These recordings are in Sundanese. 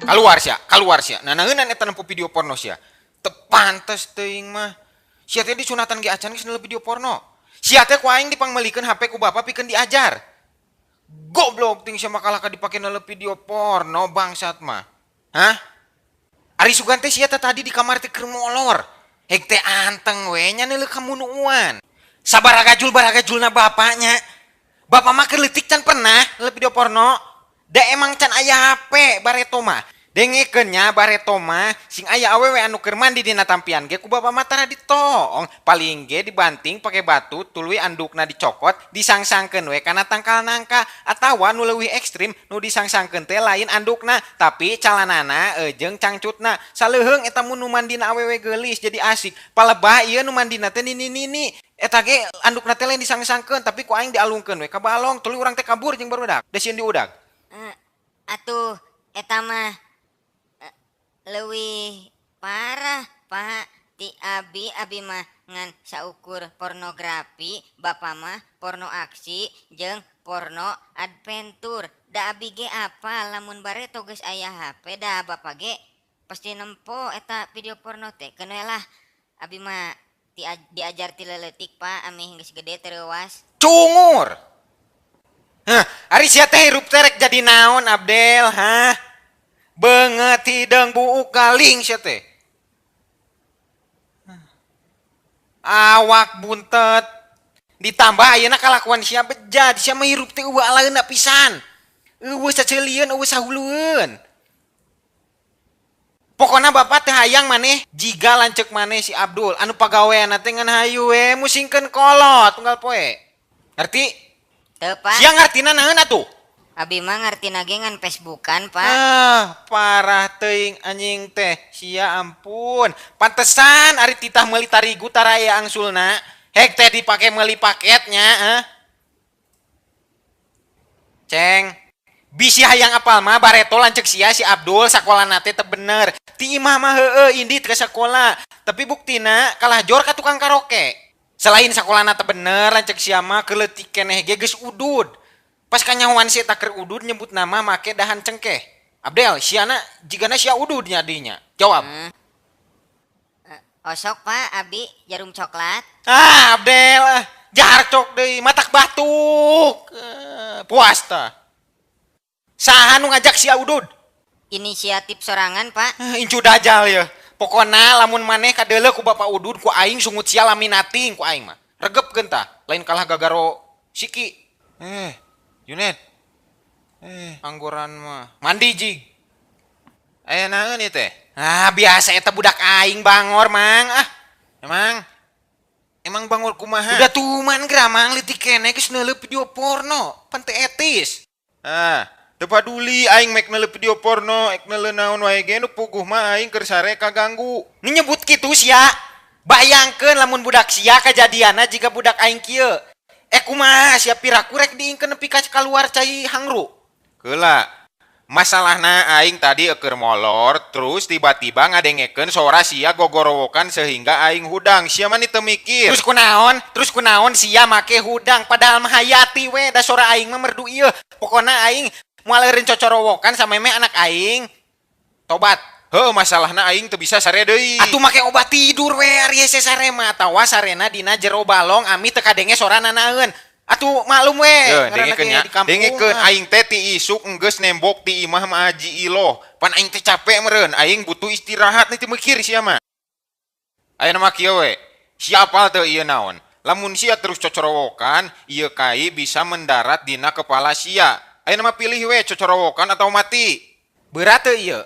Kaluar sia, kaluar sia. Nanaeunan eta nempo video porno sia. Teu pantes teuing mah. Sia teh disunatan ge acan geus neuleuh video porno. Sia teh ku aing dipangmeulikeun HP ku bapa pikeun diajar. Goblok ting sia mah kalah ka dipake neuleuh video porno bangsat mah. Hah? Ari sugan teh sia teh tadi di kamar teh keur molor. Hek teh anteng we nya neuleuh kamunuan. Sabaragajul baragajulna bapaknya. Bapak mah keur leutik can pernah neuleuh video porno. Da emang can aya HP bareto mah. Dengekeun nya bareto mah sing aya awewe anu keur mandi dina tampian ge ku bapak mah tara ditoong. Paling ge dibanting pake batu tuluy andukna dicokot disangsangkeun we kana tangkal nangka atawa nu leuwih ekstrim nu disangsangkeun teh lain andukna tapi calanana jeung cangcutna. Saleuheung eta mun nu mandina awewe geulis jadi asik. Palebah ieu nu mandina teh nini-nini. Eta ge andukna teh lain disangsangkeun tapi ku aing dialungkeun we ka balong tuluy urang teh kabur jeung barudak. Da sieun diudag. Atuh eta mah leuwih parah Pak ti abi, abi mah ngan saukur pornografi, bapa mah porno aksi jeung porno adventure. Da abi ge apa lamun bareto geus aya HP da bapa ge pasti nempo eta video porno teh. Keun we lah abi mah diajar ti leutik Pak ameh geus gede teu reuas. Cungur. Hah, ari sia teh hirup teh rek jadi naon Abdel, hah? Beungeut hideung buuk galing sia teh. Awak buntet. Ditambah ayeuna kalakuan sia bejad, sia mah hirup teh eueuh alaeuna pisan. Eueuh saceulieun, eueuh sahulueun. Pokona bapak teh hayang maneh jiga lanceuk maneh si Abdul anu pagaweanna teh ngan hayu we musingkeun kolot tunggal poe. Ngerti? Teu, Pak. Sia ngartina naon atuh? Abi mah ngartina ge ngan Facebookan, Pak. Ah, parah teuing anjing teh. Sia ampun. Pantesan ari titah meuli tarigu tara aya angsulna. Hek teh dipake meuli paketnya, hah? Ceng. Bisi hayang apal mah bareto lanceuk sia si Abdul sakolana teh teu bener. Ti imah mah heueuh indit ka sakola. Tapi buktina kalah jor ka tukang karaoke. Selain sakolana teu bener lanceuk sia mah keleutik keneh ge geus udud. Pas kanyahoan si eta keur udud nyebut nama make dahan cengkeh. Abdel, siana jigana sia udud nya dinya. Jawab. Osok Pak, abi jarum coklat. Ah, Abdel, ah, jarcok deui, matak batuk. Puas tah. Saha nu ngajak sia udud? Inisiatif sorangan, Pak. Incu dajal ya. Pokona lamun maneh kadeuleu ku bapak udud ku aing sungut sia laminating ku aing mah. Regepkeun tah, lain kalah gagaro siki. Junet. Anggoran mah. Mandi jig. Aya naon ieu teh? Ah, biasa eta budak aing bangor, Mang. Ah. Emang? Emang bangor kumaha? Udah tuman geura mang leutik keneh geus neuleuh video porno, pan teu etis. Ah, teu paduli aing mek neuleuh video porno, ek neuleuh naon wae ge nu puguh mah aing keur sare kaganggu. Nyebut kitu sia. Bayangkeun lamun budak sia kajadianna jiga budak aing kieu. Kumaha sia piraku rek diingkeun nepi ka kaluar cai hangru. Keula. Masalahna aing tadi keur molor terus tiba-tiba ngadengekeun sora sia gogorowokan sehingga aing hudang. Sia mah teu mikir. Terus kunaon? Terus kunaon sia make hudang padahal mah hayati we da sora aing mah merdu ieu. Pokona aing moal eureun cocorowokan sameme anak aing. Tobat. Heuh, masalahna aing teu bisa sare deui. Atuh make obat tidur we ari hese sare mah atawa sarena dina jero balong ami teu kadenge sora nanaeun. Atuh maklum we, Heuh, ngaranna dengekeun ge nya. di kampung, Dengekeun ah. aing teh ti isuk enggeus nembok ti imah mah Haji Iloh. Pan aing teh capek meureun, aing butuh istirahat nih teu mikir sia mah. Ayeuna mah kieu we. Sia apal teu ieu naon? Lamun sia terus cocorowokan, ieu kai bisa mendarat dina kepala sia. Ayeuna mah pilih we cocorowokan atau mati. Berat teu ieu?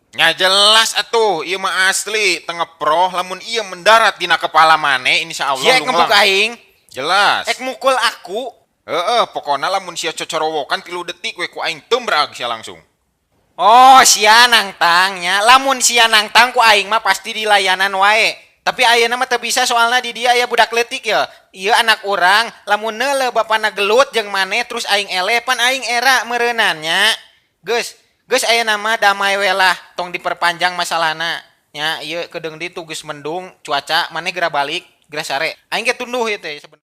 Nya jelas atuh, ieu mah asli teu ngeproh lamun ieu mendarat dina kepala maneh insyaallah Sia lunglang. ngebuk aing. Jelas. Ek mukul aku. Heeh, pokona lamun sia cocorowokan 3 detik we ku aing tembrag sia langsung. Oh, sia nangtangnya. Lamun sia nangtang ku aing mah pasti dilayanan wae. Tapi ayeuna mah teu bisa soalna di dia aya budak leutik ya. Ieu anak urang, lamun neuleuh bapana gelut jeung maneh terus aing eleh pan aing era meureunannya. Geus, geus ayeuna mah damai we lah, tong diperpanjang masalahna. Nya ieu kedeung ditu geus mendung cuaca, maneh geura balik, geura sare. Aing ge tunduh ieu teh sebenarnya.